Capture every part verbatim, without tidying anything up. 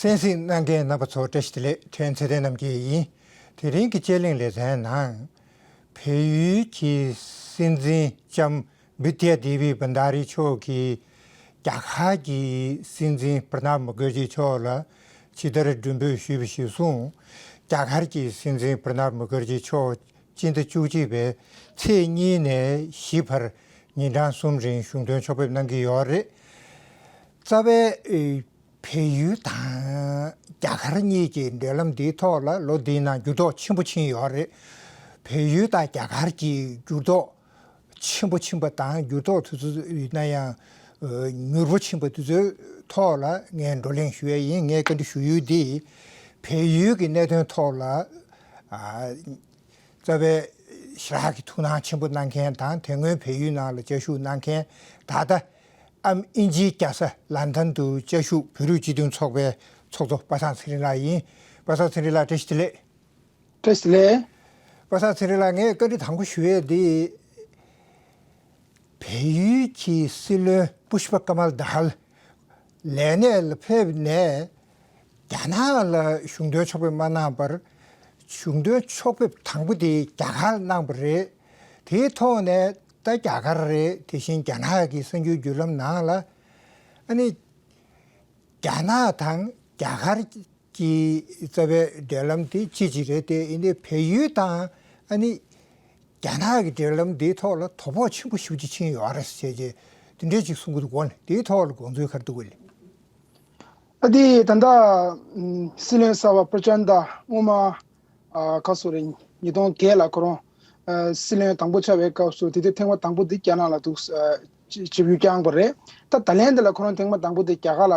གསན་གཟིགས་གནང་མཁན་རྣམ་པ་ཚོ་བཀྲ་ཤིས་བདེ་ལེགས། ཕྲན་ཚེ་བརྟན་རྣམ་རྒྱལ་ཡིན། དེ་རིང་གི་དཔྱད་གླེང་ལེ་ཚན་ནང་། བལ་ཡུལ་གྱི་སྲིད་འཛིན་ལྕམ་བི་དྷྱ་དེ་བི་བྷན་དྷ་རི་མཆོག་གིས་རྒྱ་གར་གྱི་སྲིད་འཛིན་པྲ་ནབ་མུ་ཁར་ཇི་མཆོག་ལ་ཇི་ལྟར་མགྲོན་འབོད་ཞུས་པ་གཞིར་བཟུང་། རྒྱ་གར་གྱི་སྲིད་འཛིན་པྲ་ནབ་མུ་ཁར་ཇི་མཆོག་སྤྱི་ཟླ་བཅུ་གཅིག་པའི་ཚེས་གཉིས་ནས་བཞི་བར་ཉིན་གྲངས་གསུམ་རིང་གཞུང་དོན་ཕྱོགས་ཕེབས་གནང་གི་ཡོད་རེད། རྩ་བའི་བལ་ཡུལ་དང་རྒྱ་གར་གཉིས་ཀྱི་འབྲེལ་ལམ་འདིའི་ཐོག་ལ་ལོ་འདིའི་ནང་འགྱུར་ལྡོག་ཆེན་པོ་ཕྱིན་ཡོད་རེད། བལ་ཡུལ་དང་རྒྱ་གར་གྱི་འགྱུར་ལྡོག་ཆེན་པོ་ཕྱིན་པ་དང་འགྱུར་ལྡོག་དེ་ཚོ་ཡིན་ན་ཡང་མྱུར་པོ་ཕྱིན་པ་དེ་ཚོའི་ཐོག་ལ་ངས་བགྲོ་གླེང་ཞུ་ཡས་ཡིན། ངས་བཀའ་འདྲི་ཞུ་ཡུལ་འདི་བལ་ཡུལ་གྱི་གནད་དོན་ཐོག་ལ། རྩ་བའི་ཞེ་དྲག་གི་ཐུགས་སྣང་ཆེན་པོ་གནང་མཁན་དང་དེ་སྔོན་བལ་ཡུལ་ནང་ལ་བཅའ་བཞུགས་གནང་མཁན། ད་ལྟ་ཨམ་དབྱིན་ཇིའི་རྒྱལ་ས་ལན་ཌན་དུ་བཅའ་བཞུགས་བོད་རིགས་སྤྱི་མཐུན་ཚོགས་པའི་ཚོགས་གཙོ་པ་སངས་ཚེ་རིང་ལགས་ཡིན། པ་སངས་ཚེ་རིང་ལགས་བཀྲ་ཤིས་བདེ་ལེགས། བཀྲ་ཤིས་བདེ་ལེགས། པ་སངས་ཚེ་རིང་ལགས། ངས་བཀའ་འདྲི་དང་པོ་ཞུ་ཡས་འདི། བལ་ཡུལ་གྱི་སྲིད་བློན་པུཤ་པ་ཀ་མལ་དྷལ་ལས་གནས་ལ་ཕེབས་ནས་རྒྱ་ནག་ལ་གཞུང་དོན་ཕྱོགས་ཕེབས་མ་གནང་བར། གཞུང་དོན་ཕྱོགས་ཕེབས་དང་པོ་དེ་རྒྱ་གར་གནང་བ་རེད། དེའི་ཐོག་ནས་ད་རྒྱ་གར་རེད། དེ་བཞིན་རྒྱ་ནག་གི་གསར་འགྱུར་བརྒྱུད་ལམ་ནང་ལ་ཨ་ནི་རྒྱ་ནག་དང་རྒྱ་གར་གྱི་རྩ་བའི་འབྲེལ་ལམ་དེ་གཅིག་གཅིག་རེད་དེ། ཡིན་ཏེ་བལ་ཡུལ་དང་ཨ་ནི་རྒྱ་ནག་གི་འབྲེལ་ལམ་འདིའི་ཐོག་ལ་དོ་ཕོག་ཆེན་པོ་ཞེ་པོ་ཅིག་ཕྱིན་ཡོད་རེད་ཟེར་བྱས་དེ་འདྲས་ཅིག་གསུང་གི་འདུག་གོ། དེའི་ཐོག་ལ་དགོངས་ཚུལ་ག་རེ་འདུག་གོ་ལེ། ཨ་དེ་ད་ལྟ་ཨམ་སྲིད་བློན་གསར་པ་པྲ་ཅན་ད་སྔོན་མ་ཨ་ག་སོ་རེ་ཉིས་སྟོང་བརྒྱད་ལ་ཁོ་རང་ཨ་སྲིད་བློན་དང་པོ་ཆགས་པའི་སྐབས་སུ་དེ་དུས་ཐེངས་མ་དང་པོ་དེ་རྒྱ་ནག་ལ་འདུག་ཨ་ཆིབས་ཆིབས་བསྒྱུར་བསྐྱངས་པ་རེད། ད་ད་ལན་དེ་ལ་ཁོ་རང་ཐེངས་མ་དང་པོ་དེ་རྒྱ་གར་ལ་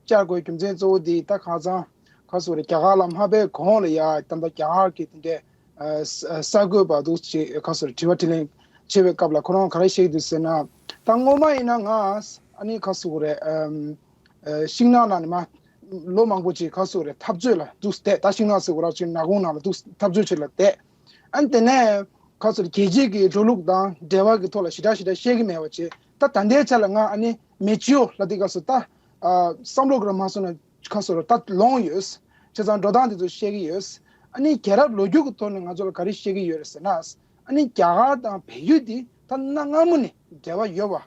བཅར་དགོས་རྒྱུ་མཚན་གཙོ་བོ་དེ་ད་ཁ་སང་ག་སོ་རེ་རྒྱ་གར་ལ་མ་ཕེབས་གོང་ལ་ཡ་ད་ལྟ་རྒྱ་གར་གྱི་དེ་འདྲའི་ཨ་ས་གསར་འགོད་པ་འདུག་ཅེས་ག་སོ་རེ་དྲི་བ་དྲིས་ལན་བྱེད་པའི་སྐབས་ལ་ཁོ་རང་ག་རེ་བཤད་ཀྱི་འདུག་ཟེར་ན། ད་སྔོན་མ་ཡིན་ན་ང་ཨ་ནི་ག་སོ་རེ་ཨམ། ཨ་ཤིང་ནགས་ནང་ནས་མ་ལོ་མང་པོ་ཅིག་ག་སོ་རེ་འཐབ་རྩོད་ལ་འདུག་བསྡད། ད་ཤིང་ནགས་ཟེར་དགོས་ར་ཅིག་ནག་ཁུང་ནང་ལ་འདུག་འཐབ་རྩོད་བྱེད་ལ་བསྡད། ཨ་ནི་དེ་ནས་ག་སོ་རེ་རྒྱལ་སྤྱིའི་གི་འགྲོ་ལུགས་དང་འབྲེལ་བ་གི་ཐོག་ལ་ཞེ་དྲག་ཞེ་དྲག་བཤད་ཀྱི་མེད་པ་བྱས། ད་ད་ལྟའི་ཆ་ལ་ང་ཨ་ནི་མེ་ཅིའོ་ལ་དེ་ག་སོ་ད་ཨ་བསམ་བློ་གི་ར་མ་སོང་ན་ག་སོ་རེ་ད་ལོང་ཡོད། བྱས་ཙང་འགྲོ་སྟངས་དེ་ཚོ་བཤད་ཀྱི་ཡོད། ཨ་ནི་རྒྱལ་རབས་ལོ་རྒྱུས་ཀྱི་ཐོག་ནས་ང་ཚོ་ལ་ག་རེ་བཤད་ཀྱི་ཡོད་རེད་ཟེར་ན། ཨ་ནི་རྒྱ་གར་དང་བལ་ཡུལ་དེ་ད་གནའ་སྔ་མོ་ནས་འབྲེལ་བ་ཡོད་པ།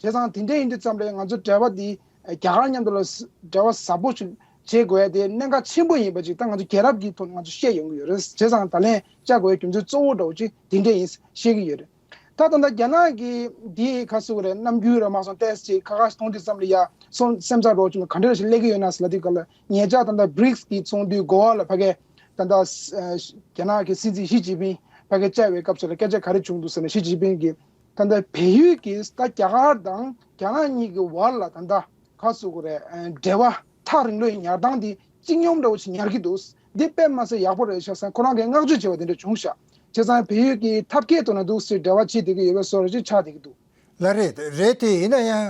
བྱས་ཙང་དེ་འདྲ་ཡིན་དུས་ཙམ་ལ་ང་ཚོ་འབྲེལ་བ་འདི་རྒྱ་གར་མཉམ་དུ་ལ་ས་འབྲེལ་བ་ཟབ་པོ་ཞིག་བྱེད་དགོས་ཡ་དེ་གནད་འགག་ཆེན་པོ་ཡིན་པ་ཅིག་ད་ང་ཚོ་རྒྱལ་རབས་ཀྱི་ཐོག་ནས་ང་ཚོ་བཤད་ཡོང་གི་ཡོད་རེད། བྱས་ཙང་ད་ལན་བཅར་དགོས་ཡ་རྒྱུ་མཚན་གཙོ་བོ་འདྲ་བོ་ཅིག་དེ་འདྲ་ཡིན་བཤད་ཀྱི་ཡོད་རེད། ད་ད་ལྟ་རྒྱ་ནག་གི་འདི་ག་ཟེར་དགོས་རེད། ནམ་རྒྱུན་ར་མ་སོང་ཏོག་ཙམ་ཅིག་ཁ་ཁ་ཞིག་མཐོང་དུས་ཙམ་ལ་ཡ་སོང་སེམས་འཚབ་འདྲ་བོ་ཅིག་ག་འདྲ་ཞིག་སླེབས་ཀྱི་ཡོད་ན་ཟེར་ལབ་དུས་སྐབས་ལ་ཉེ་ཆར་ད་ལྟ་བྷི་རིགས་ཀྱི་ཚོགས་འདུའི་གོ་བ་ལ་ཕ་གི་ད་ལྟ་ཨ་རྒྱ་ནག་གི་སྲིད་འཛིན་ཞི་ཅིན་ཕིང་ཕ་གི་བཅར་བའི་སྐབས་སུ་ལ་སྐད་ཆ་ག་རེ་བྱུང་འདུག་ཟེར་ན། ཞི་ཅིན་ཕིང་གིས་ད་ལྟ་བལ་ཡུལ་གྱིས་ད་རྒྱ་གར་དང་རྒྱ་ནག་གཉིས་ཀྱི་བར་ལ་ད་ལྟ་ག་ཟེར་དགོས་རེད། ཨ་འབྲེལ་བ་ཐག་རིང་ལོས་ཉར་སྟངས་འདི་སྤྱི་སྙོམས་འདྲ་བོ་ཞིག་ཉར་གྱི་འདུག་འདི་དཔེ་མ་སྲིད་ཡག་པོ་རེད་ཤག་ཟེར་ཁོ་རང་གིས་བསྔགས་བརྗོད་བྱས་པ་དེ་འདྲ་བྱུང་ཤག་བྱས་ཙང་བལ་ཡུལ་གྱི་ཐབས་མཁས་ཐོག་ནས་འདུག་སེ་འབྲེལ་བ་བྱེད་བསྡད་ཀྱི་ཡོད་པའི་བཟོ་འདྲ་ཅིག་ཆགས་བསྡད་ཀྱི་འདུག་ལགས་རེད། རེད་དེ། ཡིན་ན་ཡང་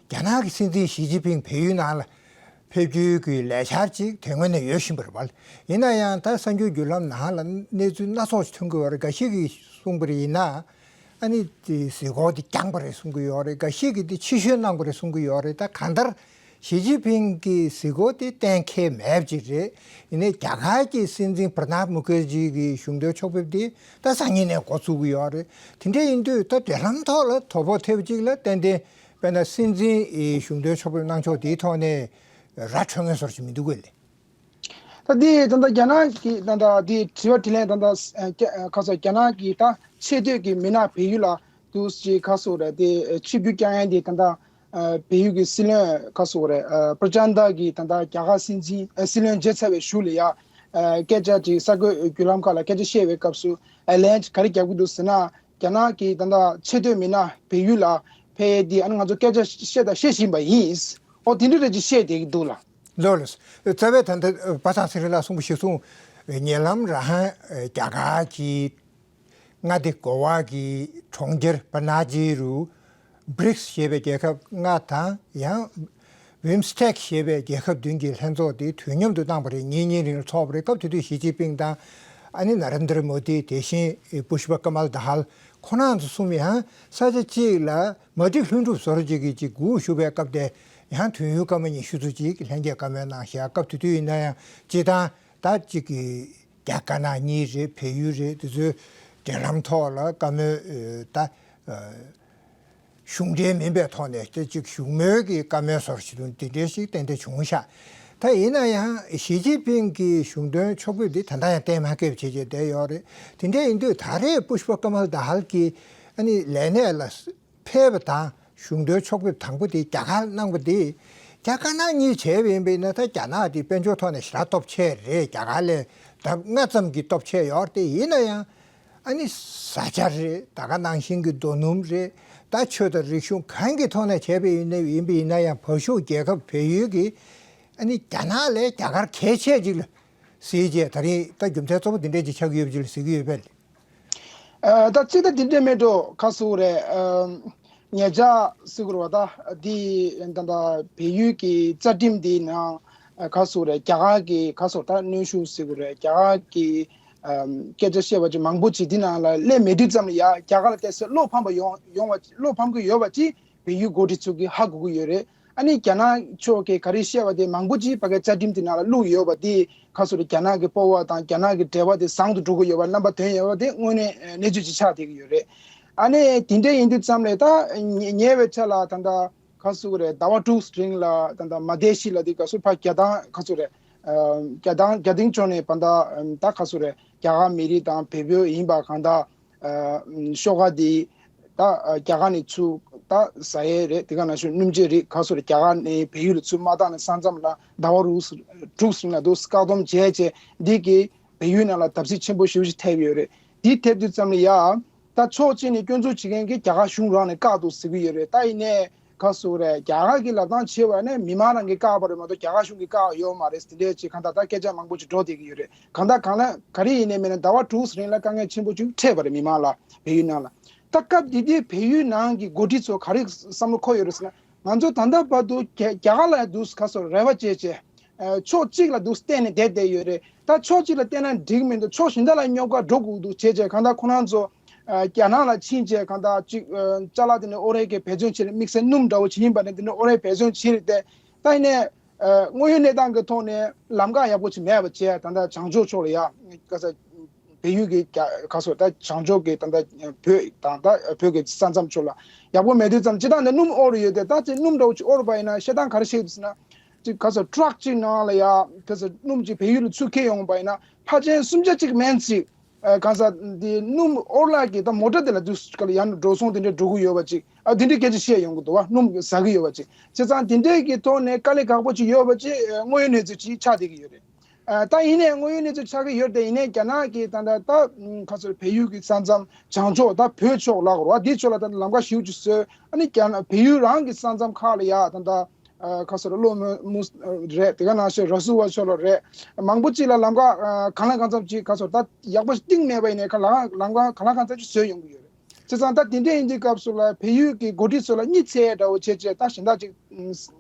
རྒྱ་ནག་གི་སྲིད་འཛིན་ཞི་ཅིན་ཕིང་བལ་ཡུལ་ནང་ལ་ཕེབས་རྒྱུའི་གི་ལས་འཆར་ཅིག་དེ་སྔོན་ནས་ཡོད་བཞིན་པ་རེད་པ། ཡིན་ན་ཡང་ད་གསར་འགྱུར་བརྒྱུད་ལམ་ནང་ལ་གནས་ཚུལ་སྣ་ཚོགས་ཤིག་ཐོན་གྱི་ཡོད་རེད། འགའ་ཞིག་གིས་གསུངས་པ་རེད། ཡིན་ན་ཨ་ནི་དེ་གཟིགས་སྐོར་དེ་འགྱངས་པ་རེད་གསུང་གི་ཡོད་རེད། འགའ་ཞིག་གིས་དེ་ཕྱི་བཤོལ་གནང་པ་རེད་གསུང་གི་ཡོད་རེད། ད་གང་ལྟར་ཞི་ཅིན་ཕིང་གི་གཟིགས་སྐོར་དེ་གཏན་འཁེལ་མེད་པ་ཅིག་རེད། ཡིན་ནའི་རྒྱ་གར་གྱི་སྲིད་འཛིན་པྲ་ནབ་མུ་ཁར་ཇི་གི་གཞུང་འབྲེལ་ཕྱོགས་ཕེབས་དེ་ད་སང་ཉིན་ནས་འགོ་བཙུགས་ཀྱི་ཡོད་རེད། དེ་འདྲ་ཡིན་དུས་ད་འབྲེལ་ལམ་ཐོག་ལ་དོ་ཕོག་ཐེབས་ཅིག་ལ་ཏན་ཏན་དཔེར་ན་སྲིད་འཛིན་གཞུང་འབྲེལ་ཕྱོགས་ཕེབས་གནང་ཕྱོགས་དེའི་ཐོག་ནས་ར་འཕྲོད་མཁན་བཟོ་འདྲ་ཅིག་མི་འདུག་གས་ལེ། ད་འདི་ད་ལྟ་རྒྱ་ནག་གི་ད་ལྟ་འདི་དྲི་བ་དྲིས་ལན་ད་ལྟ་ཨ་ཁ་སང་རྒྱ་ནག་གི་ད་ཆེ་བསྟོད་ཀྱི་མི་སྣ་བལ་ཡུལ་ལ་འདུག་ཅེས་ཁ་སོ་ར་དེ་ཆིབས་བསྒྱུར་བསྐྱངས་ཡ་འདི་ད་ལྟ་ཨ་བལ་ཡུལ་གྱི་སྲིད་བློན་ཁ་སོ་ར་ཨ་པྲ་ཅན་ད་གིས་ད་ལྟ་རྒྱ་གར་སྲིད་འཛིན་ཨ་སྲིད་བློན་བརྗེ་ཚར་བའི་གཞུག་ལ་ཡ་ཨ་སྐད་ཆ་དྲིས་གསར་འགོད་བརྒྱུད་ལམ་ཁག་ལ་སྐད་ཆ་བཤད་པའི་སྐབས་སུ་ཨ་ལན་ག་རེ་རྒྱབ་ཀྱི་འདུག་ཟེར་ན། རྒྱ་ནག་གི་ད་ལྟ་ཆེ་བསྟོད་མི་སྣ་བལ་ཡུལ་ལ་ཕེབས་ཡས་འདི་ཨ་ནི་ང་ཚོ་སྐད་ཆ་བཤད་དང་བཤད་བཞིན་པ་ཡིན། ཨོ་དེ་འདྲ་རེད་ཅེས་བཤད་བསྡད་ཀྱི་འདུག་ལ། ལགས་ལགས། རྩ་བའི་ད་ལྟ་པ་སངས་ཚེ་རིང་ལགས་གསུངས་པ་གཞིར་བཟུང་ཉེ་ལམ་རང་རྒྱ་གར་གྱི་མངའ་སྡེ་གོ་ཝ་གི་གྲོང་ཁྱེར་པ་ན་ཇི་རུ་བྷི་རིགས་ཞེས་པའི་རྒྱལ་ཁབ་ལྔ་དང་ཡང་བིམ་སྟེག་ཞེས་པའི་རྒྱལ་ཁབ་བདུན་གྱི་ལྷན་ཚོགས་དེ་དུས་མཉམ་དུ་བཏང་བ་རེད། ཉིན་གཉིས་རིང་ལ་ཚོགས་པ་རེད། སྐབས་དེ་དུས་ཞི་ཅིན་ཕིང་དང་ཨ་ནི་ན་རེན་དྲ་མོ་དི། དེ་བཞིན་པུཤ་པ་ཀ་མལ་དྷལ་ཁོང་རྣམ་ཚོ་གསུམ་ཡང་ས་ཆ་གཅིག་ལ་མ་ཊི་ལྷུན་གྲུབ་བཟོ་འདྲ་ཅིག་གི་ཅིག་སྒུག་བཞུགས་པའི་སྐབས་དེ་ ཡང་དུས་ཡུན་སྐར་མ་ཉི་ཤུ་ཙམ་ཅིག་ལྷན་རྒྱས་བཀའ་མོལ་གནང་བཞག་སྐབས་དེ་དུས་ཡིན་ན་ཡང་སྤྱིར་བཏང་ད་ཅིག་གི་རྒྱ་དཀར་ནག་གཉིས་རེད། བལ་ཡུལ་རེད། དེ་ཚོའི་འབྲེལ་ལམ་ཐོག་ལ་བཀའ་མོལ་ད་གཞུང་འབྲེལ་མིན་པའི་ཐོག་ནས་ད་ཅིག་བཞུགས་མོལ་གྱི་བཀའ་མོལ་སོགས་ཞིག་དང་དེ་འདྲའི་ཞིག་ཏན་ཏན་བྱུང་ཤག་ད་ཡིན་ན་ཡང་ཞི་ཅིན་ཕིང་གིས་གཞུང་དོན་ཕྱོགས་ཕེབས་འདི་ད་ལྟ་ཡང་གཏན་མ་འཁེལ་བ་བྱས་བྱས་བསྡད་ཡོད་རེད། དེ་འདྲ་ཡིན་དུས་ད་རེས་པུཤ་པ་ཀ་མལ་དྷ་ཧལ་གྱིས་ཨ་ནི་ལས་གནས་ལ་ཕེབས་པ་དང་གཞུང་དོན་ཕྱོགས་ཕེབས་དང་པོ་དེ་རྒྱ་གར་གནང་བ་དེ་རྒྱ་དཀར་ནག་གཉིས་བྱས་པ་ཡིན་པས་ན། ད་རྒྱ་ནག་དེ་དཔལ་འབྱོར་ཐོག་ནས་ཞེ་དྲག་སྟོབས་ཆེ་རེད། རྒྱ་གར་ལས་ལྡབ་ལྔ་ཙམ་གྱི་སྟོབས་ཆེ་ཡོད་རེད། དེ་ཡིན་ན་ཡང་ཨ་ནི་བཟའ་བཅའ་རེད། ད་ག་ནང་བཞིན་གྱི་རྡོ་སྣུམ་རེད། ད་ཆོས་དང་རིག་གཞུང་གང་གི་ཐོག་ནས་བྱས་པ་ཡིན་ན་ཡིན་པ་ཡིན་ན་ཡང་བར་ཤོག་རྒྱལ་ཁབ་བལ་ཡུལ་གྱིས་ཨ་ནི་རྒྱ་ནག་ལས་རྒྱ་གར་གལ་ཆེ་ཅིག་ལ་ཟེར་བྱས་ད་རིང་ད་རྒྱུ་མཚན་གཙོ་བོ་འདི་འདྲས་ཅིག་ཆགས་ཀྱི་ཡོད་པ་ཅིག་ལ་ཟེར་གྱི་ཡོད་པས། ཨ། ད་གཅིག་ད་འདི་འདྲས་མེད་འགྲོ། ཁ་སུ་རེད། ཨ། ཉེ་ཆར་སུ་གུར་བ་ད་འདི་ད་ད་བལ་ཡུལ་གྱི་རྩ་ཁྲིམས་འདི་ནང་ཁ་སུ་རེད། རྒྱ་གར་གྱི་ཁ་སུ་ད་གནོན་ཤུགས་སུ་གུར་རེད། རྒྱ་གར་གྱི་ཨམ། སྐད་ཆ་བཤད་པ་ཅིག་མང་པོ་ཅིག་འདི་ནང་ལ་སླེབས་མེད་དུས་ཙམ་ལ་ཡ། རྒྱ་གར་ལ་ཏོག་ཙམ་བློ་ཕམ་པ་ཡོང་ཡོང་བ། བློ་ཕམ་གྱི་ཡོད་པ་ཅིག་བལ་ཡུལ་འགོ་ཁྲིད་ཚོ་གིས་ཧ་གོ་གི་ཡོད་རེད། ཨ་ནི་རྒྱ་ནག་ཕྱོགས་ཀྱིས་ག་རེ་བཤད་པ་དེ་མང་པོ་ཅིག་ཕ་གིའི་རྩ་ཁྲིམས་དེ་ནང་ལ་བླུགས་ཡོད་པ་དེ་ཁ་སོ་རེ་རྒྱ་ནག་གི་སྤོབས་པ་དང་རྒྱ་ནག་གི་འབྲེལ་བ་དེ་བཟང་དུ་འགྲོ་གི་ཡོད་པ། རྣམ་པ་དོན་ཡོད་པ་དེ་དངོས་གནས་གནས་ཚུལ་ཅིག་ཆགས་བསྡད་ཀྱི་ཡོད་རེད། ཨ་ནི་དེ་འདྲ་ཡིན་དུས་ཙམ་ལས་ད་ཉེ་ཉེ་བའི་ཆར་ལ་ད་ལྟ་ཁ་སོ་རེ་ཟླ་བ་དྲུག་རིང་ལ་ད་ལྟ་མ་བསྡད་ཤི་ལ་དེ་ག་སོ་ཕ་རྒྱ་ཐང་ཁ་སོ་རེ་རྒྱ་ཐང་རྒྱ་ཐིང་ཕྱོགས་ནས་ད་ལྟ་ད་ཁ་སོ་རེ་རྒྱ་གར་མི་རིགས་དང་བལ་པོ་ཡིན་པ་གང་ལྟར། ཨ། ཤོག་ཁ་འདི་ད་རྒྱ་གར་ནས་ཚུར་ད་ཟ་ཡས་རེད། དེ་ག་ནང་བཞིན་སྣུམ་འབྱེད་རིགས་ཁ་སོ་རེ་རྒྱ་གར་ནས་བལ་ཡུལ་ལ་ཚུར་མ་བཏང་ནས་ས་མཚམས་ལ་ཟླ་བ་རུ་དྲུག་རིང་ལ་འདུག་བཀག་སྡོམ་བྱས་བྱས་འདི་གིས་བལ་ཡུལ་ནང་ལ་བརྡབ་གསིག་ཆེན་པོ་ཞེ་པོ་ཞིག་ཐེབས་ཡོད་རེད། འདི་ཐེབས་དུས་ཙམ་ལ་ཡ་ད་ཕྱོགས་གཅིག་ནས་སྐྱོན་འཛུགས་བྱེད་མཁན་གྱི་རྒྱ་གར་གཞུང་རང་ནས་བཀག་འདུག་ཟེར་གྱི་ཡོད་རེད། ད་ཡིན་ནའི་ཁ་སོ་རེ་རྒྱ་གར་གྱི་ལབ་སྟངས་བྱས་པ་ནས་མི་མང་རང་གིས་བཀག་པ་རེད་མ་གཏོགས་རྒྱ་གར་གཞུང་གིས་བཀག་ཡོད་མ་རེད། དེ་འདྲའི་ཅིག་གང་ལྟར་ད་སྐད་ཆ་མང་པོ་ཅིག་འགྲོ་བསྡད་ཀྱི་ཡོད་རེད། གང་ལྟར་གང་ལ་ག་རེ་ཡིན་ནའི་མིན་ན་ཟླ་བ་དྲུག་རིང་ལ་དཀའ་ངལ་ཆེན་པོ་ཅིག་འཕྲད་པ་རེད་མི་མང་ལ། བལ་ཡུལ་ནང་ལ་ད་སྐབས་དེ་དུས་བལ་ཡུལ་ནང་གི་འགོ་ཁྲིད་ཚོ་ག་རེ་བསམ་བློ་འཁོར་ཡོད་རེད་ཟེར་ན། ང་ཚོ་ད་ལྟ་བར་དུ་རྒྱ་རྒྱ་གར་ལ་འདུག་ཁ་སོ་རེ་བ་བྱས་བྱས། ཨ། ཕྱོགས་གཅིག་ལ་འདུག་བལྟས་ནས་བསྡད་བསྡད་ཡོད་རེད། ད་ཕྱོགས་གཅིག་ལ་བལྟས་ན་འགྲིག་མི་འདུག་ཕྱོགས་གཞན་དག་ལ་རྙོག་དཀའ་འགྲོ་དགོས་འདུག་བྱས་བྱས་གང་ལྟར་ཁོ་རང་ཚོ་ཨ། རྒྱ་ནག་ལ་ཕྱིན་བྱས་གང་ལྟར་ཅིག་ཨ། ཅ་ལག་དེ་འདྲ་ཨོ་རེད་གི་འབད་བརྩོན་བྱེད་རེད། དམིགས་བསལ་སྣུམ་འདྲ་བོ་ཅིག་ཡིན་པ་ནས་དེ་འདྲ་ཨོ་རེད་འབད་བརྩོན་བྱེད་རེད་དེ། ད་ཡིན་ནའི་ཨ། དངོས་ཡོད་གནས་སྟངས་ཀྱི་ཐོག་ནས་ལམ་ཁ་ཡག་པོ་ཅིག་མེད་པ་བྱས། ད་ལྟ་བྱང་ཕྱོགས་ཕྱོགས་ལ་ཡ་ག་ས་བལ་ཡུལ་གྱི་རྒྱ་ག་སོ་ད་བྱང་ཕྱོགས་ཀྱི་ད་ལྟ་བོད་དང་ད་བོད་ཀྱི་ས་མཚམས་ཕྱོགས་ལ་ཡག་པོ་མེད་དུས་ཙམ་སྤྱིར་བཏང་ནས་སྣུམ་ཨོར་ཡོད་དེ། ད་ཅིག་སྣུམ་འདྲ་བོ་ཅིག་ཨོར་བ་ཡིན་ན་བཤད་སྟངས་ག་རེ་བཤད་ཡོད་ཟེར་ན། ཅིག་ག་ས་ཊག་ཅིག་ནང་ལ་ཡ་ག་ས་སྣུམ་ཅིག་བལ་ཡུལ་ལ་ཚུར་འཁྱེར་ཡོང་བ་ཡིན་ན་ཕལ་ཆེར་སུམ་ཆ་གཅིག་མན་ཅིག་ཨ། ག་ས་འདི་སྣུམ་ཨོར་ལ་གི་ད་མོ་ཊ་དེ་ལ་དུས་སྐབས་ལ་ཡང་འགྲོ་སོང་དེ་འདྲ་འགྲོ་གི་ཡོད་པ་ཅིག་ཨ། དེ་འདྲའི་སྐད་ཆ་བཤད་ཡོང་གི་འདུག་བ། སྣུམ་ཟ་གི་ཡོད་པ་ཅིག་བྱས་ཙང་དེ་འདྲའི་གི་ཐོག་ནས་དཀའ་ལས་ཁག་པོ་ཅིག་ཡོད་པ་ཅིག་ཨ། དངོས་ཡོད་གནས་ཚུལ་ཅིག་ཆགས་བསྡད་ཀྱི་ཡོད་རེད། ཨ། ད་ཡིན་ནའི་དངོས་ཡོད་གནས་ཚུལ་ཆགས་ཀྱི་ཡོད་རེད་དེ། ཡིན་ནའི་རྒྱ་ནག་གི་ད་ལྟ་ད་ག་ཚོད་བལ་ཡུལ་གྱི་ས་མཚམས་བྱང་ཕྱོགས་ད་བོད་ཕྱོགས་ལ་རོ་ཨ། འདི་ཕྱོགས་ལ་ད་ལམ་ཁ་ཞེ་པོ་ཅིག་བཟོས། ཨ་ནི་རྒྱ་ནག་བལ་ཡུལ་རང་གི་ས་མཚམས་ཁག་ལ་ཡ་ད་ལྟ་ཨ། ག་ཚོད་ལ་ལོ་མུ་མུ་རེད། དེ་ག་ནང་བཞིན་ར་སུ་ཝ་ཕྱོགས་ལ་རེད། མང་པོ་ཅིག་ལ་ལམ་ཁ་ཨ། གང་ལ་གང་འཚམ་ཅིག་ག་ཚོད་ད་ཡག་པོ་ཞིག་བཏིང་མེད་པ་ཡིན་ནའི་ག་ལ་ལམ་ཁ་གང་ལ་གང་འཚམ་ཅིག་བཟོས་ཡོང་གི་ཡོད་རེད། བྱས་ཙང་ད་དེ་འདྲ་ཡིན་དུས་སྐབས་སུ་ལ་བལ་ཡུལ་གྱི་འགོ་ཁྲིད་ཚོ་ལ་གཉིད་སད་འདྲ་བོ་བྱས་བྱས་ད་གཞན་དག་ཅིག་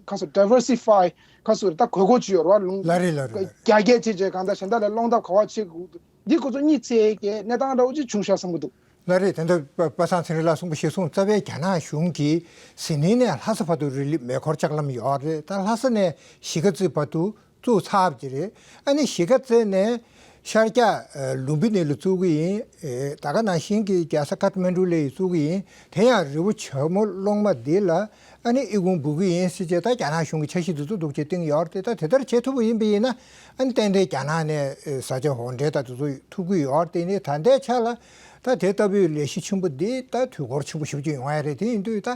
ཁ་སོ་ཌའི་ཝར་སི་ཕའི་ཁ་སོ་ད་དགོས་མཁོ་ཅིག་ཡོད་རེད་བ། ལུང་ལ་རེད་ལ་རེད། རྒྱ་སྐྱེད་བྱས་བྱས་གང་ལྟར་གཞན་དག་ལ་སློང་ཐབས་ག་བ་བྱེད་དགོས་འདུག་འདི་ཁོ་ཚོ་གཉིད་སད་ཀྱི་གནས་སྟངས་འདྲ་བོ་ཅིག་བྱུང་ཤག་བསམ་གྱི་འདུག་ལ་རེད། དེ་འདྲ་པ་པ་སངས་ཚེ་རིང་ལགས་གསུངས་པ་གཞིར་བཟུང་རྩ་བའི་རྒྱ་ནག་གཞུང་གིས་ཟི་ལིང་ནས་ལྷ་ས་བར་དུ་རི་ལི་མེ་འཁོར་ལྕགས་ལམ་ཡོད་རེད། ད་ལྷ་ས་ནས་གཞིས་ཀ་རྩེ་བར་དུ་བཙུགས་ཚར་བ་ཅིག་རེད། ཨ་ནི་གཞིས་ཀ་རྩེ་ནས་ཤར་རྒྱག་ཨ་ལུམ་བི་ནི་ལ་བཙུགས་ཀྱི་ཡིན། ཨེ་ད་ག་ནང་བཞིན་གྱི་རྒྱལ་ས་ཀཏ་མན་ཌུ་ལ་ཡང་བཙུགས་ཀྱི་ཡིན། དེ་ཡང་རི་བོ་ཇོ་མོ་གླང་མ་འདི་ལ་ཨ་ནི་ཨི་ཁུང་འབུད་ཀྱི་ཡིན་ཟེར་བྱས་ད་རྒྱ་ནག་གཞུང་གི་འཆར་གཞི་འདི་ཚོ་འདུག་ཅེས་བཏིང་ཡོད་རེད། ད་དེ་ལྟར་བྱེད་ཐུབ་པ་ཡིན་པ་ཡིན་ན་ཨ་ནི་ཏན་ཏན་རྒྱ་ནག་ནས་ཨེ་བཟའ་བཅའ་འོར་འདྲེན་ད་དེ་ཚོ་ཐུབ་ཀྱི་ཡོད་རེད། དེ་ནས་ད་ལྟའི་ཆ་ལ་ད་དེ་ལྟ་བུའི་ལས་གཞི་ཆེན་པོ་འདི་ད་དུས་འཁོར་ཆེན་པོ་ཞེ་པོ་ཅིག་ཡོང་ཡ་རེད། དེ་ཡིན་དུས་ད་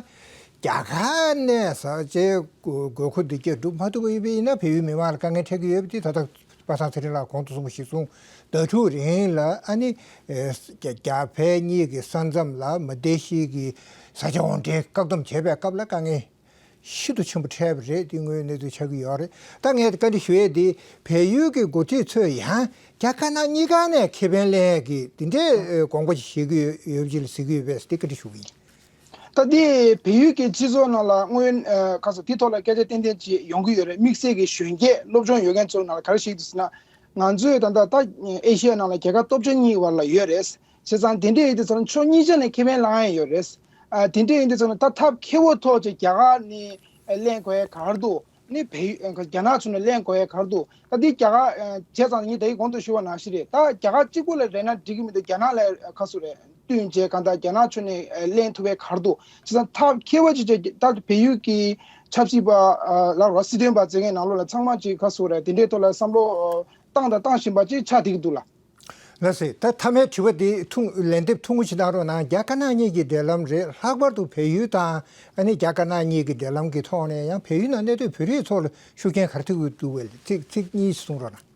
རྒྱ་གར་ནས་བཟའ་བཅའི་དགོས་དགོས་མཁོ་འདི་གས་སྒྲུབ་མ་ཐུབ་པ་ཡིན་པ་ཡིན་ན་བལ་ཡུལ་མི་མང་ལ་དཀའ་ངལ་འཕྲད་ཀྱི་ཡོད་པ་འདི་ད་ལྟ་པ་སངས་ཚེ་རིང་ལགས་གོང་དུ་གསུངས་པ་གཞིར་བཟུང་ཟླ་དྲུག་རིང་ལ་ཨ་ནི་ཨེ་རྒྱ་རྒྱ་བལ་གཉིས་ཀྱི་ས་མཚམས་ལ་མ་བསྡད་གཞིས་ཀྱི་བཟའ་བཅའ་འོར་འདྲེན་བཀག་སྡོམ་བྱས་པའི་སྐབས་ལ་དཀའ་ངལ་ཤིན་ཏུ་ཆེན་པོ་འཕྲད་པ་རེད། འདི་དངོས་ཡོད་གནས་ཚུལ་ཆགས་ཀྱི་ཡོད་རེད། ད་ངས་བཀའ་འདྲི་ཞུ་ཡས་འདི་བལ་ཡུལ་གྱི་འགོ་ཁྲིད་ཚོས་ཡང་རྒྱ་དཀར་ནག་གཉིས་ཀ་ནས་ཁེ་ཕན་ལེན་ཡས་ཀྱི་འདི་འདྲའི་ཨེ་དགོངས་པ་ཞིག་བཞེས་ཀྱི་ཡོད་ཡོད་པ་ཅིག་ལ་ཟེར་གྱི་ཡོད་པས་འདི་བཀའ་འདྲི་ཞུ་གི་ཡིན། ད་འདི་བལ་ཡུལ་གྱི་སྤྱི་ཚོགས་ནང་ལ་དངོས་ཡོད་ཨ་ཁ་སོ་དེ་ཐོག་ལ་སྐད་ཆ་ཏན་ཏན་ཅིག་ཡོང་གི་ཡོད་རེད། དམིགས་བསལ་གྱི་གཞོན་སྐྱེས་སློབ་སྦྱོང་ཡོད་མཁན་ཚོའི་ནང་ལ་ག་རེ་ཞིག་འདུག་ཟེར་ན། ང་ཚོས་ད་ལྟ་ཨེ་ཤི་ཡ་ནང་ལ་རྒྱལ་ཁབ་སྟོབས་ཆེན་གཉིས་བར་ལ་ཡོད་རེད། བྱས་ཙང་དེ་འདྲ་ཡིན་དུས་ཙམ་ཕྱོགས་གཉིས་ཆ་ནས་ཁེ་ཕན་བླང་ཡ་ཡོད་རེད། ཨ་དེ་འདྲ་ཡིན་དུས་ཙམ་ད་ཐབས་མཁས་པོ་ཐོག་ཅིག་རྒྱ་གར་ནས་ ལེན་དགོས་ཡ་ག་རེ་འདུག་ནི་བལ་ཡུལ་རྒྱ་ནག་ཕྱོགས་ནས་ལེན་དགོས་ཡ་ག་རེ་འདུག་ད་འདི་རྒྱ་གར་བྱས་ཙང་ངས་དེའི་གོང་དུ་ཞུས་པ་ནང་བཞིན་རེད། ད་རྒྱ་གར་གཅིག་པུ་ལ་རེད་ན་འགྲིག་གི་མི་འདུག་རྒྱ་ནག་ལ་ཁ་སུ་རེད། བསྟུན་བྱས་གང་ལྟར་རྒྱ་ནག་ཕྱོགས་ནས་ལེན་ཐུབ་པའི་ག་རེ་འདུག་བྱས་ཙང་ཐབས་མཁས་པ་ཅིག་བྱས་ད་བལ་ཡུལ་གྱི་ཆབ་སྲིད་པ་ལ་རོ་སྲིད་དོན་པ་བྱེད་མཁན་ནང་ལོགས་ལ་ཚང་མ་ཅིག་ཁ་སུ་རེད། དེ་འདྲའི་ཐོག་ལ་བསམ་བློ་བཏང་དང་བཏང་བཞིན་པ་ཅིག་ཆགས་བསྡད་ཀྱི་འདུག་ལ། ལགས་སེ། ད་མཐའ་མའི་དྲི་བ་འདི་ཐུང་ལན་འདེབས་ཐུང་ངུ་ཞིག་གནང་རོགས་གནང་། རྒྱ་དཀར་ནག་གཉིས་ཀྱི་འབྲེལ་ལམ་རེད། ལྷག་པར་དུ་བལ་ཡུལ་དང་ཨ་ནི་རྒྱ་དཀར་ནག་གཉིས་ཀྱི་འབྲེལ་ལམ་གྱི་ཐོག་ནས་ཡང་བལ་ཡུལ་ནང་གནས་སྡོད་བོད་རིགས་ཚོ་ལ་ཤུགས་རྐྱེན་ག་རེ་ཐེབས་ཀྱི་འདུག་བས། ཚིག་ཚིག་གཉིས་གསུང་རོགས་གནང་།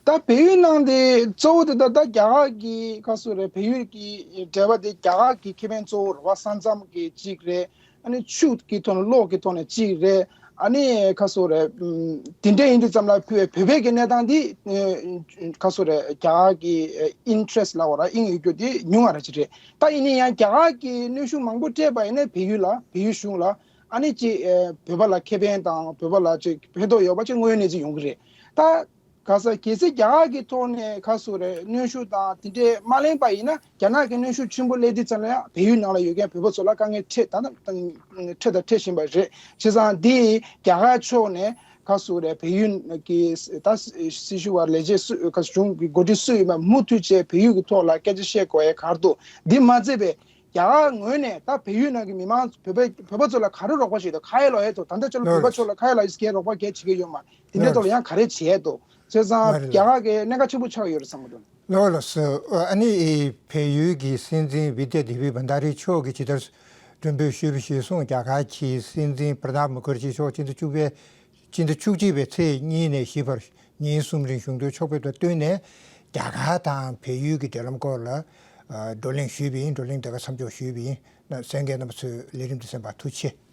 ད་བལ་ཡུལ་ནང་དེ་གཙོ་བོ་དེ་ད་ད་རྒྱ་གར་གྱི་ཁ་སུ་རེད། བལ་ཡུལ་གྱི་འབྲེལ་བ་དེ་རྒྱ་གར་གྱི་ཁེ་ཕན་གཙོ་བོ་རེད་བ། ས་མཚམས་ཀྱི་གཅིག་རེད། ཨ་ནི་ཆུ་གི་ཐོག་ནས་གློག་གི་ཐོག་ནས་གཅིག་རེད། ཨ་ནི་ཁ་སོ་རེད། ཨམ། དེ་འདྲ་ཡིན་དུས་ཙམ་ལ་བོད་བོད་པའི་གི་གནས་སྟངས་འདི་ཨེ་ཁ་སོ་རེད། རྒྱ་གར་གི་ཨེ་ཨིན་ཊི་རེ་སི་ལབ་དགོས་ར། དབྱིན་ཡིག་བརྗོད་དེ་ཉུང་ང་ར་ཅིག་རེད། ད་ཡིན་ན་ཡང་རྒྱ་གར་གི་གནོན་ཤུགས་མང་པོ་སྤྲད་པ་ཡིན་ན་བལ་ཡུལ་ལ་བལ་ཡུལ་གཞུང་ལ་ཨ་ནི་ཅིག་ཨེ་བོད་པ་ལ་ཁེ་ཕན་དང་བོད་པ་ལ་ཅིག་ཕན་ཐོགས་ཡོད་པ་ཅིག་དངོས་གནས་ཅིག་ཡོང་གི་རེད། ད་ག་ས་གལ་སྲིད་རྒྱ་གར་གྱི་ཐོག་ནས་ཁ་སོ་རེད། གནོན་ཤུགས་དང་དེ་འདྲས་མ་ལེན་པ་ཡིན་ན་རྒྱ་ནག་གི་གནོན་ཤུགས་ཆེན་པོ་སླེབས་དུས་ཙམ་ལ་ཡང་བལ་ཡུལ་ནང་ལ་ཡོད་མཁན་བོད་པ་ཚོ་ལ་དཀའ་ངལ་འཕྲད་ད་ལྟ་འཕྲད་དང་འཕྲད་བཞིན་པ་རེད། བྱས་ཙང་འདི་རྒྱ་གར་ཕྱོགས་ནས་ཁ་སོ་རེད། བལ་ཡུལ་གྱི་ད་སྲི་ཞུ་བ་ལས་བྱེད་སུ་ཁ་གཞུང་གི་འགོ་ཁྲིད་སུ་ཡིན་པ་མུ་མཐུད་བྱས་བལ་ཡུལ་གྱི་ཐོག་ལ་སྐད་ཆ་བཤད་དགོས་ཡ་ག་རེ་འདུག་འདི་མ་ཚད་པའི་རྒྱ་གར་ངོས་ནས་ད་བལ་ཡུལ་ནང་གི་མི་མང་བོད་པ་བོད་པ་ཚོ་ལ་ག་རེ་རོགས་པ་བྱེད་དོ། ག་རེ་ལབ་ཡས་དོ། ད་ལྟ་ཅོ་ལ་བོད་པ་ཚོ་ལ་ག་རེ་ལབ་ཡས་ག་རེ་རོགས་པ་ག་རེ་བྱེད་ཀྱི་ཡོད་མ་དེ་འདྲའི་ཐོག་ལ་ཡང་ག་རེ་བྱེད་ཡས་དོ། བྱས་ཙང་རྒྱ་གར་གི་གནད་འགག་ཆེན་པོ་ཆགས་ཡོད་རེད་བསམ་གྱི་འདུག་ལགས་ལགས་སོ། ཨ་ནི་བལ་ཡུལ་གྱི་སྲིད་འཛིན་བི་དྲ་དེ་བི་བྷན་དྷ་རི་མཆོག་གིས་ཇི་ལྟར་མགྲོན་འབོད་ཞུས་པ་གཞིར་བཟུང་། རྒྱ་གར་གྱི་སྲིད་འཛིན་པྲ་ནབ་མུ་ཁར་ཇི་མཆོག་སྤྱི་ཟླ་བཅུ་པའི་སྤྱི་ཟླ་བཅུ་གཅིག་པའི་ཚེས་གཉིས་ནས་བཞི་བར་ཉིན་གསུམ་རིང་གཞུང་འབྲེལ་ཕྱོགས་ཕེབས་དང་བསྟུན་ནས་རྒྱ་གར་དང་བལ་ཡུལ་གྱི་འབྲེལ་ལམ་སྐོར་ལ་ཨ་བགྲོ་གླེང་ཞུས་པ་ཡིན། བགྲོ་གླེང་དེ་ག་མཚམས་འཇོག་ཞུས་པ་ཡིན། གསན་མཁན་རྣམ་པ་ཚོས་ལས་རིམ་འདི་གསན་པར་ཐུགས་རྗེ་ཆེ།